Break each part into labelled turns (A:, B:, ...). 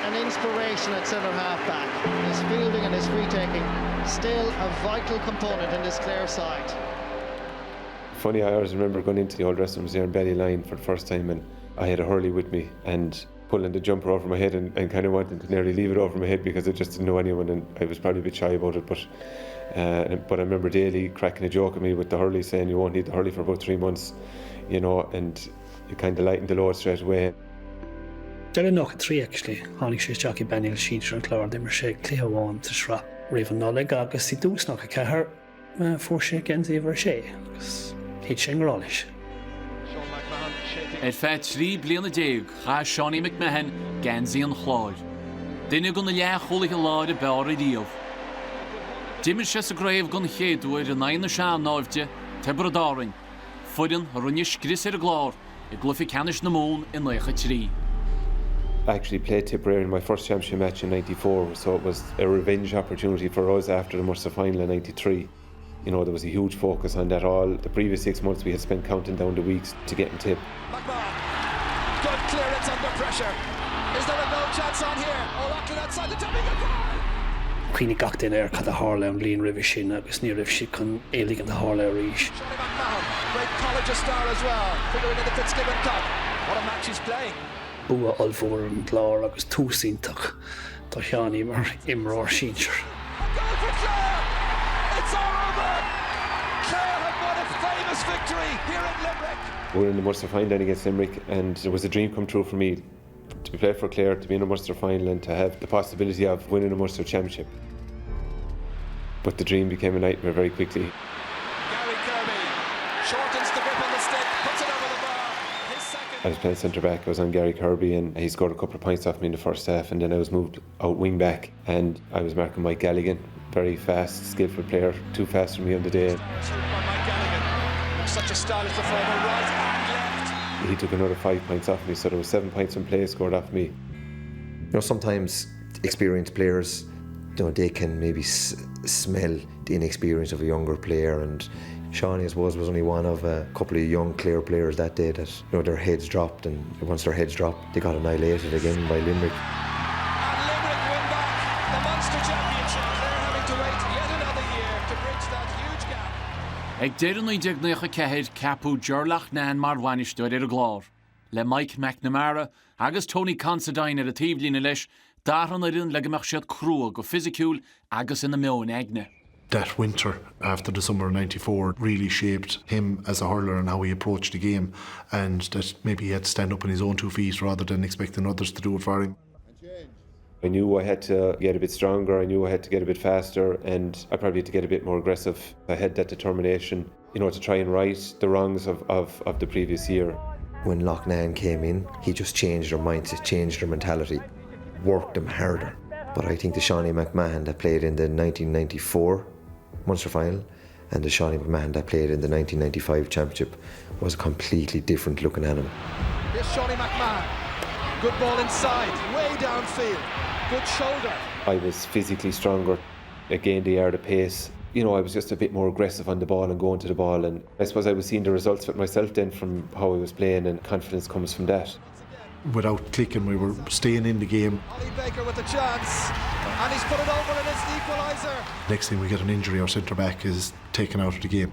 A: an inspiration at centre half back. His fielding and his free taking still a vital component in this Clare side.
B: Funny, I always remember going into the old dressing rooms there in Ballyline for the first time and I had a hurley with me and pulling the jumper over my head and, and kind of wanting to nearly leave it over my head because I just didn't know anyone and I was probably a bit shy about it but uh, but I remember Daly cracking a joke at me with the hurley saying you won't need the hurley for about 3 months you know and you kind of lightened the load straight away.
C: Deireadh 93 actually tháinig sé isteach i bpainéal sinsir an Chláir d'imir sé cluiche amháin sa sraith roimh an Nollaig agus i dtús 94 fuair sé geansaí uimhir 6 agus thit sé i ngrá leis.
D: Ar feadh 13 bliana chaith Seánie McMahon geansaí an Chláir. Duine de na leathchúlaithe láir ab fhearr ariamh. D'imir sé sa gcraobh den chéad uair in aghaidh na sean-naimhde, Tiobraid Árainn, foireann a rinne scrios ar an gClár i gcluiche ceannais na Mumhan i 93.
B: I actually played Tipperary in my first championship match in 94 so it was a revenge opportunity for us after the Munster final in 93. You know, there was a huge focus on that all the previous 6 months we had spent counting down the weeks to getting Tip.
A: McMahon, good clearance under pressure. Is there a goal chance on here? O'Loughlin outside the top of the goal!
C: Chuimhnigh gach duine ar cad a tharla an bhliain roimhe sin agus ní raibh siad chun é a ligean do tharlú arís.
A: Seanie McMahon, great college star as well, figuring in the Fitzgibbon Cup. What a match he's playing.
C: Bua ollmhór ar an gClár agus tús iontach do Sheánie mar imreoir sinsir.
A: A goal for Clare! It's all over! Clare have won a famous victory here in Limerick.
B: We were in the Munster final then against Limerick and it was a dream come true for me to play for Clare, to be in a Munster final and to have the possibility of winning a Munster championship. But the dream became a nightmare very quickly.
A: Gary Kirby shortens the grip on the stick, puts it over the bar. His second.
B: I was playing centre back, I was on Gary Kirby and he scored a couple of points off me in the first half and then I was moved out wing back and I was marking Mike Galligan, very fast, skillful player, too fast for me on the day.
A: Mike Galligan, such a stylish performer, right and left.
B: He took another 5 points off me, so there was 7 points in play scored off me.
E: You know, sometimes experienced players, you know, they can maybe s smell the inexperience of a younger player and Seanie, I suppose, was only one of a couple of young Clare players that day that, you know, their heads dropped and once their heads dropped, they got annihilated again by Limerick.
A: And Limerick win back the Munster Championship. Clare having to wait yet another year to bridge that huge gap.
D: Ag deireadh 1994 ceapadh Ger Loughnane mar bhainisteoir ar an gClár. Le Mike McNamara agus Tony Considine ar an taobhlíne leis, d'athraigh an fhoireann le go mbeadh siad crua go fisiciúil agus ina meon aigne.
F: That winter after the summer of 94 really shaped him as a hurler and how he approached the game and that maybe he had to stand up on his own two feet rather than expecting others to do it for him.
B: I knew I had to get a bit stronger, I knew I had to get a bit faster and I probably had to get a bit more aggressive. I had that determination, you know, to try and right the wrongs of, of, of the previous year.
E: When Loughnane came in, he just changed their mindset, changed their mentality, worked them harder. But I think the Seanie McMahon that played in the 1994 Munster final and the Seanie McMahon that played in the 1995 championship was a completely different looking animal.
A: Here's Seanie McMahon. Good ball inside, way downfield. Good shoulder.
B: I was physically stronger. I gained the yard of pace. You know, I was just a bit more aggressive on the ball and going to the ball and I suppose I was seeing the results with myself then from how I was playing and confidence comes from that.
F: Without clicking, we were staying in the game.
A: Ollie Baker with a chance and he's put it over and it's the equaliser.
F: Next thing we get an injury, our centre back is taken out of the game.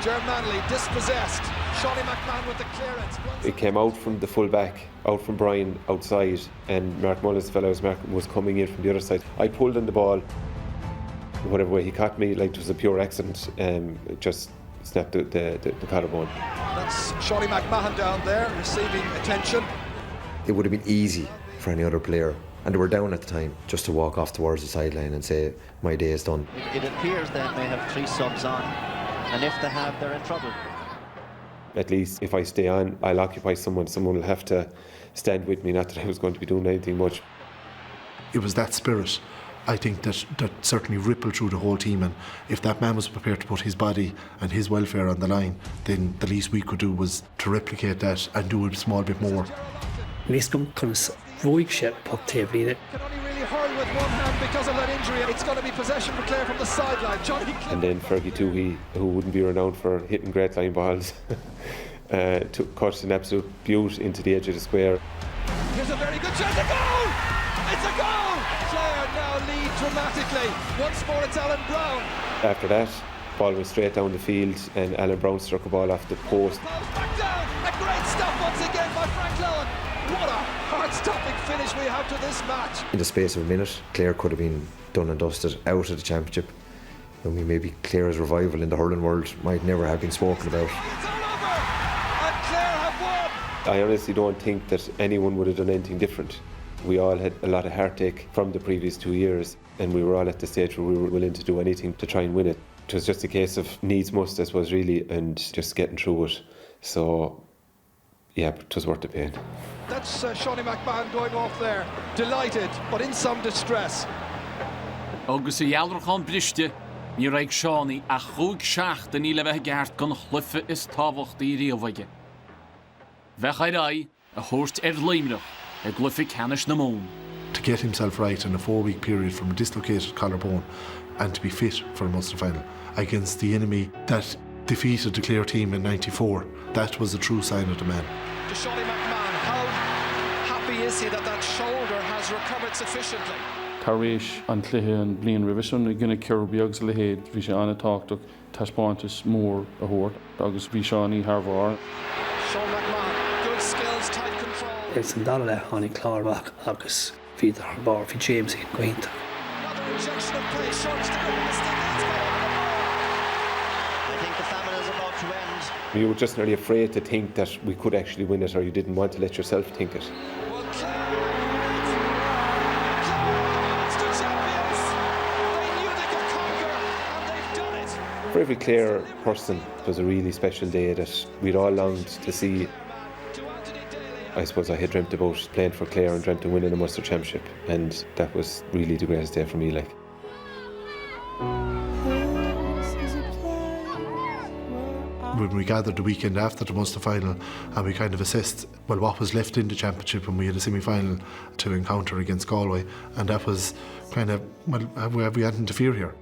A: Ger Manley dispossessed. Seanie McMahon with the clearance.
B: It came out from the full back, out from Brian outside and Mark Mullins, the fellow was, Mark, was coming in from the other side. I pulled in the ball. Whatever way he caught me, like it was a pure accident, um, it just snapped the, the, the, the collarbone.
A: That's Seanie McMahon down there receiving attention.
E: It would have been easy for any other player and they were down at the time just to walk off towards the sideline and say my day is done.
G: It, it appears they may have 3 subs on and if they have they're in trouble.
B: At least if I stay on I'll occupy someone someone will have to stand with me not that I was going to be doing anything much.
F: It was that spirit I think that that certainly rippled through the whole team and if that man was prepared to put his body and his welfare on the line then the least we could do was to replicate that and do a small bit more.
C: Níl a fhios agam conas bhuaigh sé poc taobhlíne.
A: Can only really hurl with one hand because of that injury. It's going to be possession for Clare from the sideline. Johnny Clifford.
B: And then Fergie Toohey, who wouldn't be renowned for hitting great line balls, uh, took cut an absolute beaut into the edge of the square.
A: Here's a very good chance to goal! dramatically. Once more it's Alan Brown.
B: After that, ball went straight down the field and Alan Brown struck a ball off the post.
A: Back down, a great stop once again by Frank Lohan. What a heart-stopping finish we have to this match.
E: In the space of a minute, Clare could have been done and dusted out of the championship. I mean, maybe Clare's revival in the hurling world might never have been spoken about.
A: It's all over, and Clare have won.
B: I honestly don't think that anyone would have done anything different. We all had a lot of heartache from the previous 2 years, and we were all at the stage where we were willing to do anything to try and win it. It was just a case of needs must, I suppose, really, and just getting through it. It was worth the pain.
A: That's Seanie McMahon going off there, delighted, but in some distress.
D: Agus a dhealrachán briste, ní raibh ag Seanie ach chúig seachtainí le bheith i gceart don chluiche is tábhachtaí riamh aige. Bheadh air aghaidh a thabhairt ar Luimneach i gcluiche ceannais na Mumhan.
F: To get himself right in a 4-week period from a dislocated collarbone and to be fit for a Munster final against the enemy that defeated the Clare team in 94, that was a true sign of the man.
A: To Seanie McMahon, how happy is he that that shoulder has recovered sufficiently?
H: Tar éis an chluiche an bhliain roimhe sin i gcoinne Chiarraí Beag is a leithéid, bhí sé an-tábhachtach taispeántas mór a thabhairt agus bhí Seanie thar barr.
A: Sean McMahon, good skills, tight control.
C: Ins an dara leath tháinig Clár amach agus bhí thar barr, bhí James go hiontach.
A: Another injection of pace, short to the stick, it's gone over the bar.
G: I think the famine is about to end.
B: You were just nearly afraid to think that we could actually win it, or you didn't want to let yourself think it.
A: Well, Clare, Clare are the Munster champions. They knew they could conquer, and they've done it.
B: For every Clare person, it was a really special day that we'd all longed to see. I suppose I had dreamt about playing for Clare and dreamt of winning a Munster Championship, and that was really the greatest day for me.
F: When we gathered the weekend after the Munster final and we kind of assessed, well, what was left in the championship, and we had a semi-final to encounter against Galway, and that was kind of, well, have we anything to fear here?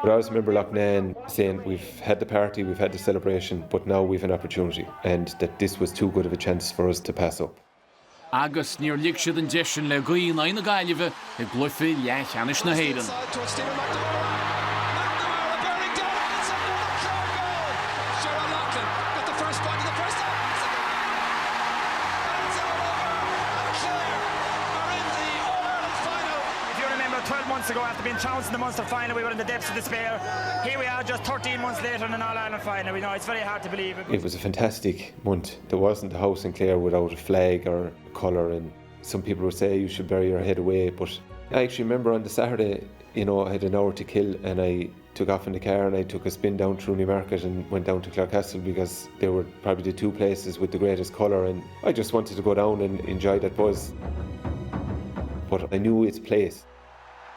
B: But I always remember Loughnane saying, we've had the party, we've had the celebration, but now we've an opportunity, and that this was too good of a chance for us to pass up.
D: Agus níor lig siad an deis sin le gaoth in aghaidh na Gaillimhe i gcluiche leathcheannais na hÉireann.
A: Inside towards Stephen McNamara. McNamara bearing down, and it's another Clare goal. Gerard Loughlin got the first point of the first half. It's a goal. And it's all over. And Clare are in the All-Ireland final.
I: If you remember 12 months ago, after being trounced in the Munster final, we were in the depths of despair. Here we are just 13 months later in an All-Ireland final. We know it's very hard to believe it.
B: It was a fantastic month. There wasn't a house in Clare without a flag or colour, and some people would say you should bury your head away, but I actually remember on the Saturday, I had an hour to kill, and I took off in the car and I took a spin down through Newmarket and went down to Clarecastle because they were probably the two places with the greatest colour, and I just wanted to go down and enjoy that buzz. But I knew its place.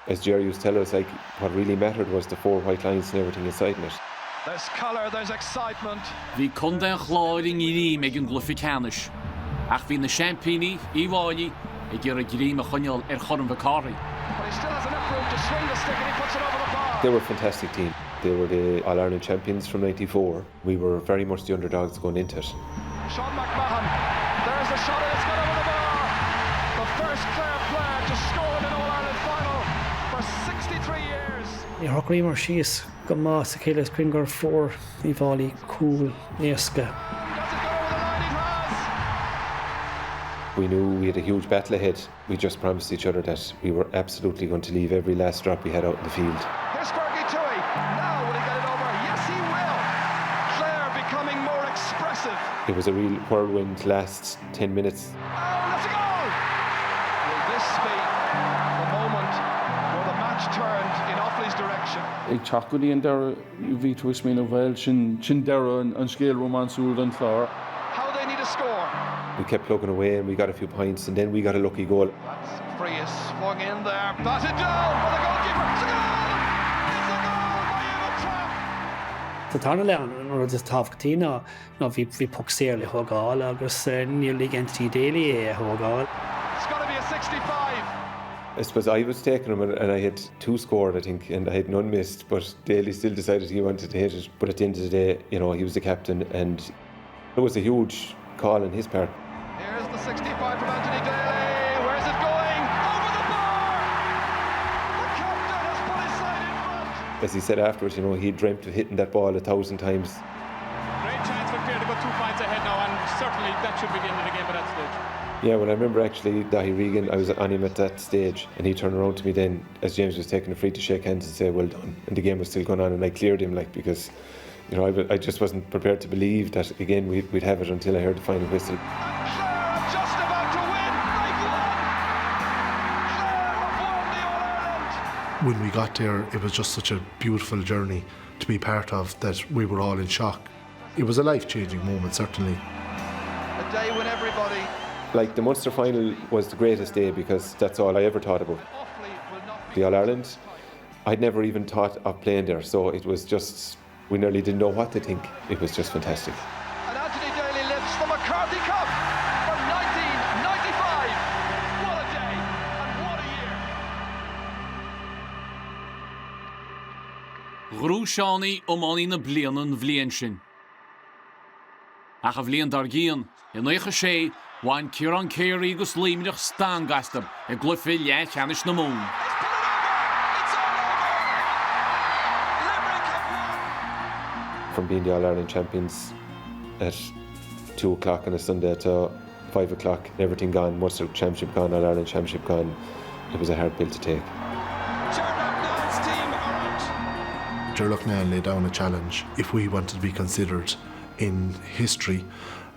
B: As Jerry used to tell us, what really mattered was the four white lines and everything inside it.
A: There's colour, there's excitement.
D: Bhí Contae an Chláir i ngreim ag an gcluiche ceannais, ach bhí na seaimpíní, Uíbh Fhailí, ag iarraidh greim a choinneáil ar Chorn Mhic Cárthaigh.
A: But he still has enough room to swing the stick and he puts it over the bar.
B: They were a fantastic team. They were the All-Ireland champions from 94. We were very much the underdogs going into it.
A: Sean McMahon, there's the shot and it's gone over the bar. The first Clare player to score in an All-Ireland final for 63 years.
C: Níor shocraíomar síos go maith sa chéile is cuimhin gur fuair Uíbh Fhailí cúl éasca.
A: Does it go over the line? It has.
B: We knew we had a huge battle ahead. We just promised each other that we were absolutely going to leave every last drop we had out in the field.
A: Here's Fergie Toohey. Now will he get it over? Yes, he will. Clare becoming more expressive.
B: It was a real whirlwind last 10 minutes.
A: Oh, that's a goal! Will this be the moment where the match turned in Offaly's direction?
H: Ag teacht go dtí an deireadh bhí tú ag smaoineamh bhuel sin sin deireadh an scéal rómánsúil don Chlár.
A: How they need a score.
B: We kept plugging away and we got a few points and then we got a lucky goal.
A: That's free is swung in there, batted down by the goalkeeper. It's a goal! It's a goal by Eamon Trapp!
C: Sa tarna leath an rud is tábhachtaí ná ná bhí bhí poc saor le thógáil agus níor lig Anthony Daly é a thógáil.
A: It's got to be a 65.
B: I suppose I was taking him and I had two scored, I think, and I had none missed, but Daly still decided he wanted to hit it. But at the end of the day, he was the captain and it was a huge call on his part.
A: Here's the 65 from Anthony Daly. Where's it going? Over the bar!
B: As he said afterwards, you know, he dreamt of hitting that ball 1,000 times.
A: Great chance for Clare to go two points ahead now, and certainly that should be the end of the game at that stage.
B: Yeah, well, I remember actually Daithí Regan, I was on him at that stage, and he turned around to me then as James was taking a free to shake hands and say, well done. And the game was still going on, and I cleared him, like, because you know, I, I just wasn't prepared to believe that again we'd, we'd have it until I heard the final whistle.
A: Just about to win. They've won. Clare have won the All-Ireland.
F: When we got there, it was just such a beautiful journey to be part of that we were all in shock. It was a life-changing moment, certainly.
A: A day when everybody...
B: Like, the Munster final was the greatest day because that's all I ever thought about. The All-Ireland, I'd never even thought of playing there, so it was just we nearly didn't know what to think. It was just fantastic.
A: And Anthony Daly lifts the McCarthy Cup for 1995. What a day and what a year.
D: Ghnóthaigh Seánie iománaí na bliana an bhliain sin. Ach an bhliain dár gcionn, i 96, bhain Ciarán Carey agus Luimneach stangadh astu i gcluiche leathcheannais na Mumhan.
B: From being the All-Ireland champions at 2 o'clock on a Sunday to 5 o'clock, everything gone, Munster Championship gone, All-Ireland Championship gone, it was a hard pill to take.
F: Ger Loughnane laid down a challenge. If we wanted to be considered in history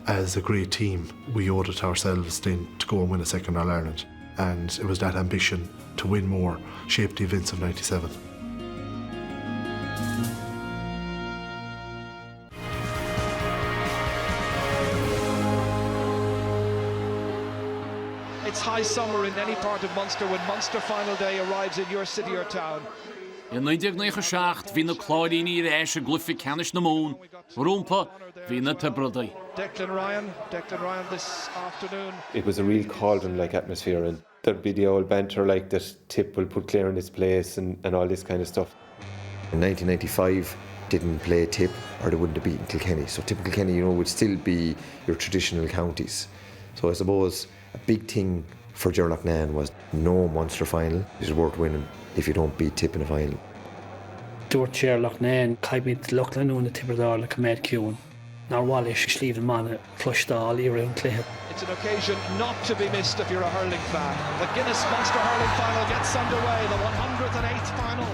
F: as a great team, we owed it to ourselves then to go and win a second All-Ireland. And it was that ambition to win more shaped the events of 97.
A: It's high summer in any part of Munster when Munster final day arrives in your city or town.
D: I 1997 bhí na Cláirínigh ar ais i gcluiche ceannais na Mumhan, rompu bhí na Tiobradaigh.
A: Declan Ryan, Declan Ryan this afternoon.
B: It was a real cauldron-like atmosphere and there'd be the old banter like that Tip will put Clare in its place and, and all this kind of stuff.
E: In 1995 didn't play Tip or they wouldn't have beaten Kilkenny. So Tip and Kilkenny, you know, would still be your traditional counties. So I suppose a big thing for Ger Loughnane was no Munster final is worth winning if you don't beat Tip in a final.
C: Dúirt Ger Loughnane, Caithfimid lucht leanúna Tiobraid Árann a choimeád ciúin. Nár mhaith leis Sliabh na mBan a chloisteáil i rith an chluiche.
A: It's an occasion not to be missed if you're a hurling fan. The Guinness Munster Hurling Final gets underway, the 108th final.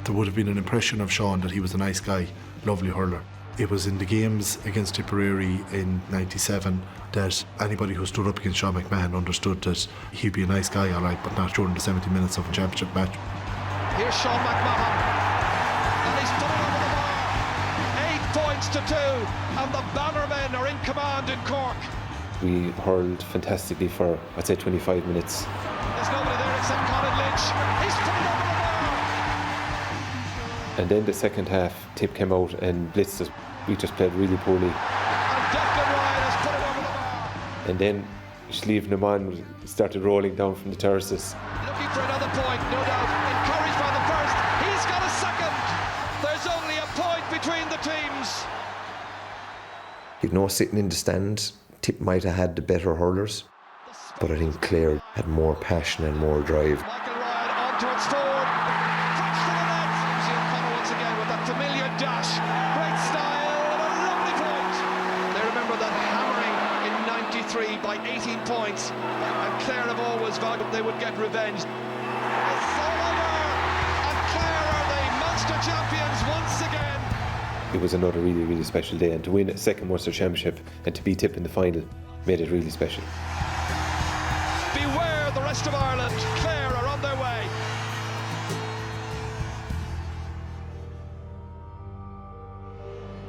F: There would have been an impression of Sean that he was a nice guy, lovely hurler. It was in the games against Tipperary in 97 that anybody who stood up against Sean McMahon understood that he'd be a nice guy, all right, but not during the 70 minutes of a championship match.
A: Here's Sean McMahon. And he's put it over the bar. 8 points to 2, and the Bannermen are in command in Cork.
B: We hurled fantastically for, I'd say, 25 minutes.
A: There's nobody there except Colin Lynch. He's put it over the bar.
B: And then the second half, Tip came out and blitzed us. We just played really poorly.
A: And Declan Ryan has put it over the bar.
B: And then Sliabh na mBan started rolling down from the terraces.
A: Looking for another point, no doubt. Encouraged by the first. He's got a second. There's only a point between the teams.
E: You know, sitting in the stands, Tip might have had the better hurlers, but I think Clare had more passion and more drive.
A: Michael Ryan on towards Ford. Fresh to the net. Lucy O'Connor once again with that familiar dash. Great style and a lovely point. They remember that hammering in 93 by 18 points. And Clare have always vowed they would get revenge. It's all over. And Clare are the Munster champions once again.
B: It was another really, really special day, and to win a second Munster Championship and to beat Tip in the final made it really special.
A: Beware the rest of Ireland. Clare are on their way.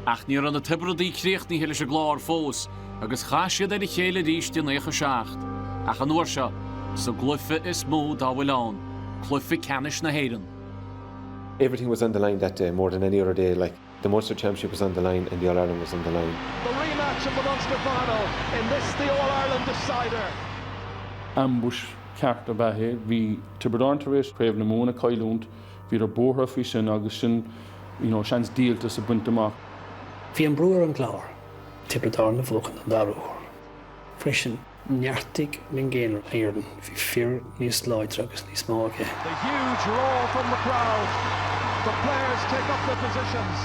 D: Ach ní raibh na Tiobradaigh críochnaithe leis an gClár fós agus chas siad ar a chéile arís i 97, ach an uair seo sa gcluiche is mó dá bhfuil ann, cluiche ceannais na hÉireann.
B: Everything was on the line that day more than any other day, like the Munster Championship was on the line and the All-Ireland was on the line.
A: The rematch of the Munster final in this the All-Ireland decider.
H: Ambush ceart ab ea é. Bhí Tiobraid Árann tar éis Craobh na Mumhan a chailliúint, bhíodar buartha faoi sin agus sin you know seans díoltas a bhaint amach.
C: Bhí an brú ar an gClár, Tiobraid Árann a bhuachan an dara huair. Freisin, neartaigh Mingane Riordan, bhí fir níos láidre agus níos mó aige.
A: The huge roar from the crowd. the players take up their positions.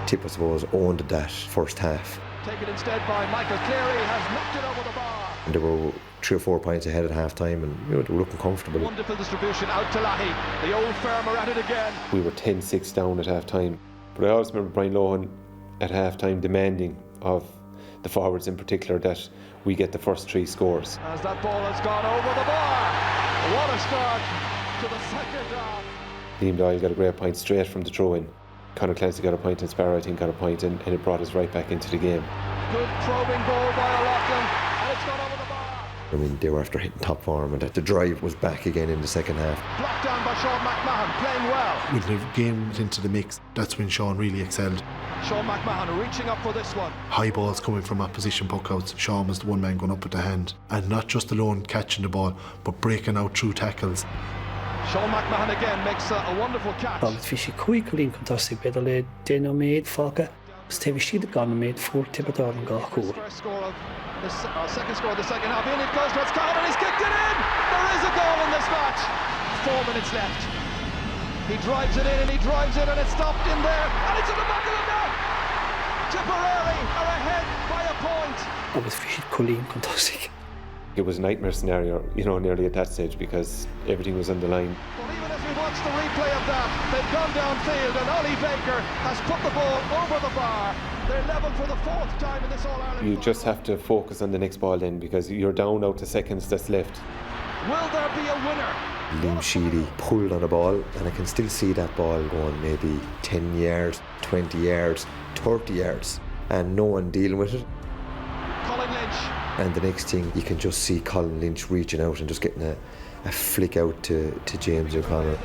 E: Tip, I suppose, owned that first half.
A: Taken instead by Michael Cleary, has knocked it over the bar.
E: And they were three or four points ahead at half time and you know, they were looking comfortable.
A: Wonderful distribution out to Leahy. The old firm are at it again.
B: We were 10-6 down at half time. But I always remember Brian Lohan at half time demanding of the forwards in particular that we get the first three scores.
A: As that ball has gone over the bar. What a start to the second half.
B: Liam Doyle got a great point straight from the throw-in. Conor Clancy got a point and Sparrow I think got a point and, and it brought us right back into the game.
A: Good probing ball by O'Loughlin and it's gone over the bar.
E: I mean, they were after hitting top form and the drive was back again in the second half.
A: Blocked down by Sean McMahon, playing well.
F: When the game went into the mix, that's when Sean really excelled.
A: Sean McMahon reaching up for this one.
F: High balls coming from opposition puckouts. Sean was the one man going up with the hand and not just alone catching the ball, but breaking out through tackles.
A: Sean McMahon again makes a, a wonderful catch.
C: Agus bhí siad cúig chúilín chun tosaigh b'fhéidir le deich nóiméad fágtha agus taobh istigh de dhá nóiméad fuair Tiobraid Árann dhá chúl.
A: First score of the uh, second score of the second half. In it goes towards Cahill and he's kicked it in. There is a goal in this match. Four minutes left. He drives it in and he drives it and it's stopped in there and it's in the back of the net. Tipperary are ahead by a point.
C: Agus bhí siad cúilín chun tosaigh.
B: It was a nightmare scenario, you know, nearly at that stage because everything was on the line.
A: But even as we watch the replay of that, they've gone downfield and Ollie Baker has put the ball over the bar. They're level for the fourth time in this All-Ireland.
B: You just have to focus on the next ball then because you're down out to seconds that's left.
A: Will there be a winner?
E: Liam Sheedy pulled on a ball and I can still see that ball going maybe 10 yards, 20 yards, 30 yards and no one dealing with it.
A: Colin Lynch.
E: And the next thing you can just see Colin Lynch reaching out and just getting a, a flick out to, to James O'Connor.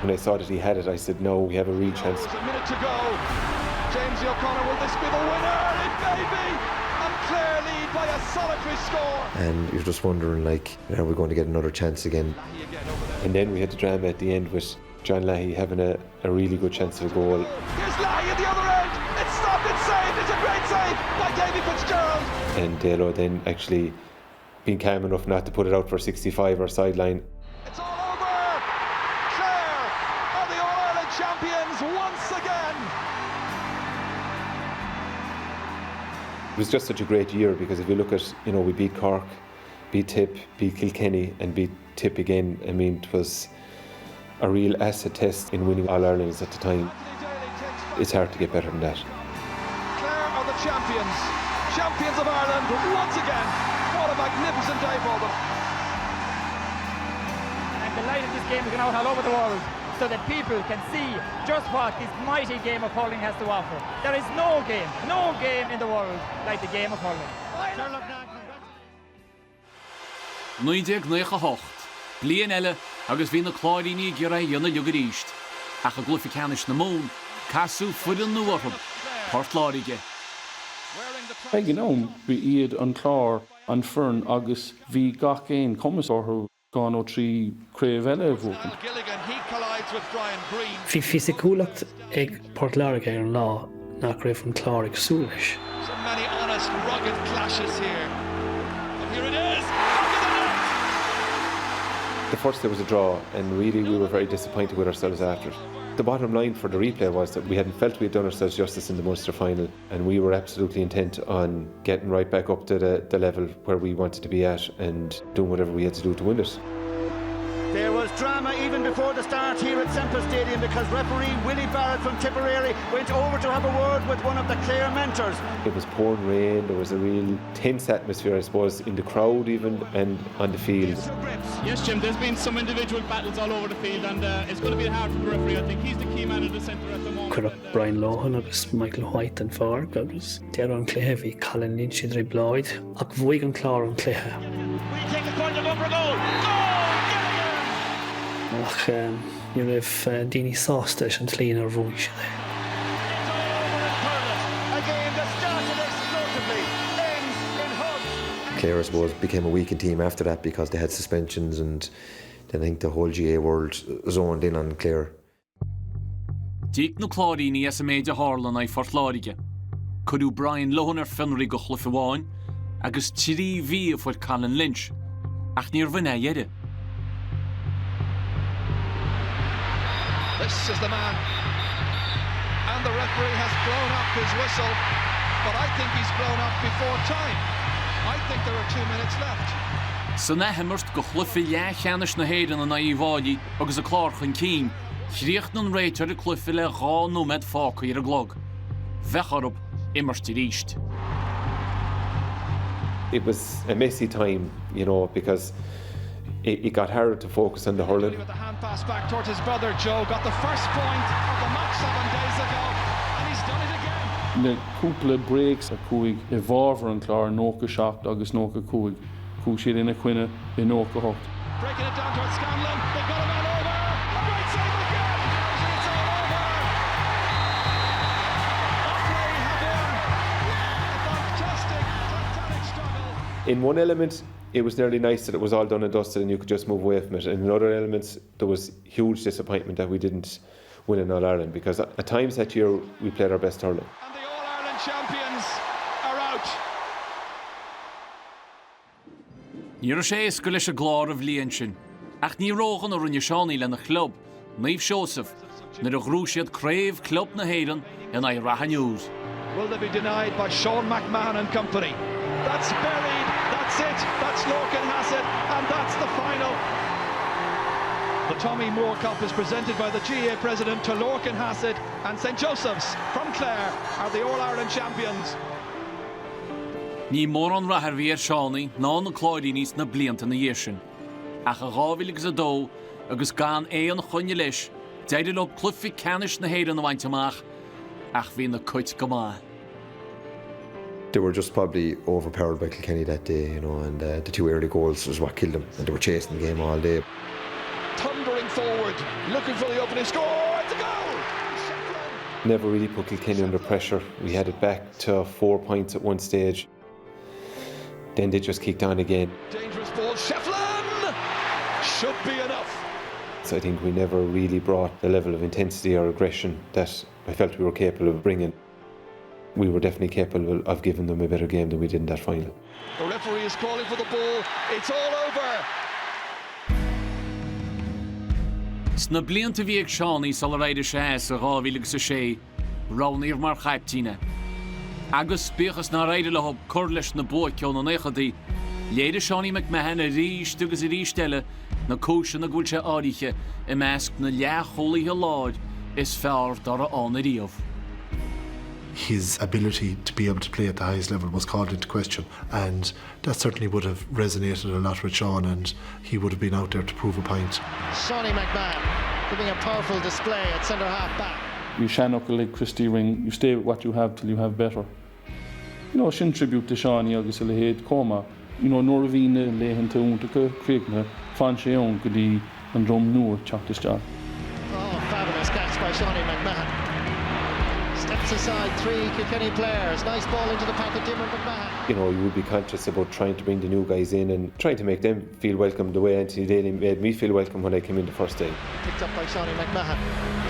B: When I saw that he had it, I said, no, we have a real chance.
A: A minute to go. James O'Connor, will this be the winner? It may be! And Clare lead by a solitary score.
E: And you're just wondering, like, are we going to get another chance again?
B: And then we had the drama at the end with John Leahy having a, a really good chance at a goal.
A: Here's Leahy at the other end. It's stopped, it's saved. It's a great save by Davy Fitzgerald.
B: And Dalo then actually being calm enough not to put it out for 65 or sideline.
A: It's all over. Clare are the All-Ireland champions once again.
B: It was just such a great year because if you look at, you know, we beat Cork, beat Tip, beat Kilkenny and beat Tip again. I mean, it was a real acid test in winning All Irelands at the time. It's hard to get better than that.
A: Clare are the champions, champions of Ireland once again. What a magnificent day for them.
I: I'm delighted this game is going out all over the world so that people can see just what this mighty game of hurling has to offer. There is no game, no game in the world like the game of hurling.
D: 1998, bliain eile agus bhí na Cláiríní ag iarraidh é a dhéanamh uilig arís, ach i gcluiche ceannais na Mumhan, casadh foireann nua orthu, Port Láirge.
H: Ag an am, ba iad an Clár an foireann agus bhí gach aon cumas orthu dhá nó trí craobh eile a bhuachan.
C: Bhí fisiciúlacht ag Port Láirge ar an lá nach raibh an Clár ag súil leis.
A: So many honest, rugged clashes here. But here it is! Back of the net!
B: The first day was a draw and really we were very disappointed with ourselves after it. The bottom line for the replay was that we hadn't felt we had done ourselves justice in the Munster final and we were absolutely intent on getting right back up to the, the level where we wanted to be at and doing whatever we had to do to win it.
G: There was drama even before the start here at Semple Stadium because referee Willie Barrett from Tipperary went over to have a word with one of the Clare mentors.
B: It was pouring rain, there was a real tense atmosphere, I suppose, in the crowd even and on the field.
J: Yes, Jim, there's been some individual battles all over the field and uh, it's going to be hard for the referee. I think he's the key man in the centre at the moment.
C: Cuireadh Brian Lohan agus Michael White den pháirc agus deireadh an chluiche bhí Colin Lynch i dtrioblóid ach bhuaigh an Clár an cluiche. Ach ní raibh daoine sásta leis an tslí inar bhuaigh siad é.
E: Clare, I suppose, became a weakened team after that because they had suspensions and then I think the whole GAA world zoned in on Clare.
D: D'íoc na Cláiríní as an méid a tharla in aghaidh Phort Láirge. Cuireadh Brian Lohan ar fionraí do chluiche amháin agus trí mhí a fuair Colin Lynch, ach níorbh in é a dheireadh.
A: This is the man. And the referee has blown up his whistle, but I think he's blown up before time. I think there are minutes left.
D: San athimirt do chluiche leathcheannais na hÉireann in aghaidh Uíbh Fhailí agus an Clár chun cinn, chríochnaigh an réiteoir an cluiche le 2 nóiméad fágtha ar an gclog. Bheadh orthu imirt arís.
B: It was a messy time, you know, because it, it got harder to focus on the hurling.
A: With the hand pass back towards his brother Joe, got the first point of the match days ago, and he's done it again.
H: Na cúpla breaks a chuaigh i bhfabhar an Chláir 97 agus 95, chuaigh siad ina choinne i 98.
A: Breaking it down towards Scanlon, they've got a man over, a great save again, and it's all over. Offaly have won. A fantastic, titanic struggle.
B: In one element, it was nearly nice that it was all done and dusted and you could just move away from it. And in other elements, there was huge disappointment that we didn't win in All-Ireland because at times that year we played our best hurling.
A: And the All-Ireland champions are out.
D: Ní raibh sé éasca leis an gClár an bhliain sin, ach ní ródhona a rinne Seánie lena chlub, Naomh Seosamh, nuair a ghnóthaigh siad Craobh Club na hÉireann in aghaidh Rath an Iúir.
A: Will they be denied by Sean McMahon and company? That's buried, that's it, that's Lorcan Hassett, and that's the final. The Tommy Moore Cup is presented by the GAA president to Lorcan Hassett and St Joseph's from Clare are the All-Ireland champions.
D: Ní mórán rath a bhí ar Seánie ná na Cláirínigh sna blianta ina dhiaidh sin. Ach i 2002, agus gan aon choinne leis, d'éirigh leo cluiche ceannais na hÉireann a bhaint amach, ach bhí na Cait go maith.
E: They were just probably overpowered by Kilkenny that day, you know, and uh, the two early goals was what killed them, and they were chasing the game all day.
A: Thundering forward, looking for the opening score, it's a goal!
B: Never really put Kilkenny under pressure. We had it back to four points at one stage. Then they just kicked on again.
A: Dangerous ball, Shefflin! Should be enough.
B: So I think we never really brought the level of intensity or aggression that I felt we were capable of bringing. We were definitely capable of giving them a better game than we did in that final.
A: The referee is calling for the ball. It's all over.
D: Sna blianta a bhí ag Seánie sular éirigh sé as i 2006, roghnaíodh mar chaiptín é. Agus, bíodh is nár éirigh leo cur leis na buaic ó na naochadaí, léirigh Seánie McMahon arís agus arís eile na cúiseanna go bhfuil sé áirithe i measc na leathchúlaithe láir is fearr dá raibh ann ariamh.
F: His ability to be able to play at the highest level was called into question and that certainly would have resonated a lot with Sean and he would have been out there to prove a point.
G: Seanie McMahon giving a powerful display at centre half back.
H: Bhí seanfhocal ag Christy Ring, you stay with what you have till you have better. You know, sin tribute do Seánie agus a leithéid chomh maith. You know, nuair a bhí na laethanta iontacha críochnaithe, d'fhan sé ann go dtí an dream nua teacht isteach.
G: Oh, fabulous catch by Seanie McMahon. Steps aside three Kilkenny players. Nice ball into the path of Diarmuid McMahon.
B: You know, you would be conscious about trying to bring the new guys in and trying to make them feel welcome the way Anthony Daly made me feel welcome when I came in the first day.
G: Picked up by Seanie McMahon.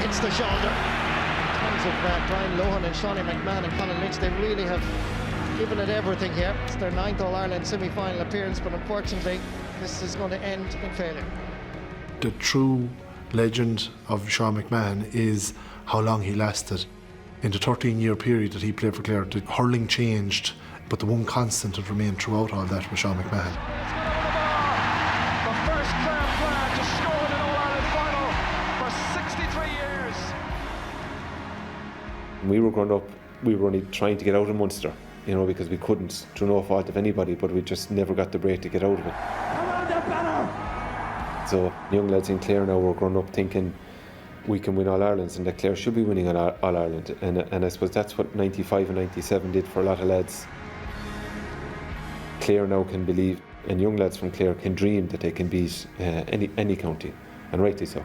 G: Hits the shoulder. In terms of uh, Brian Lohan and Seanie McMahon and Colin Lynch, they really have given it everything here. It's their ninth All-Ireland semi-final appearance, but unfortunately, this is going to end in failure.
F: The true legend of Sean McMahon is how long he lasted. In the 13-year period that he played for Clare, the hurling changed, but the one constant that remained throughout all that was Sean McMahon.
A: The first Clare player to score in an All-Ireland final for 63 years.
B: When we were growing up, we were only trying to get out of Munster, you know, because we couldn't, through no fault of anybody, but we just never got the break to get out of it. So young lads in Clare now were growing up thinking we can win All Irelands and that Clare should be winning All Ireland. And, and I suppose that's what 95 and 97 did for a lot of lads. Clare now can believe, and young lads from Clare can dream that they can beat uh, any, any county, and rightly so.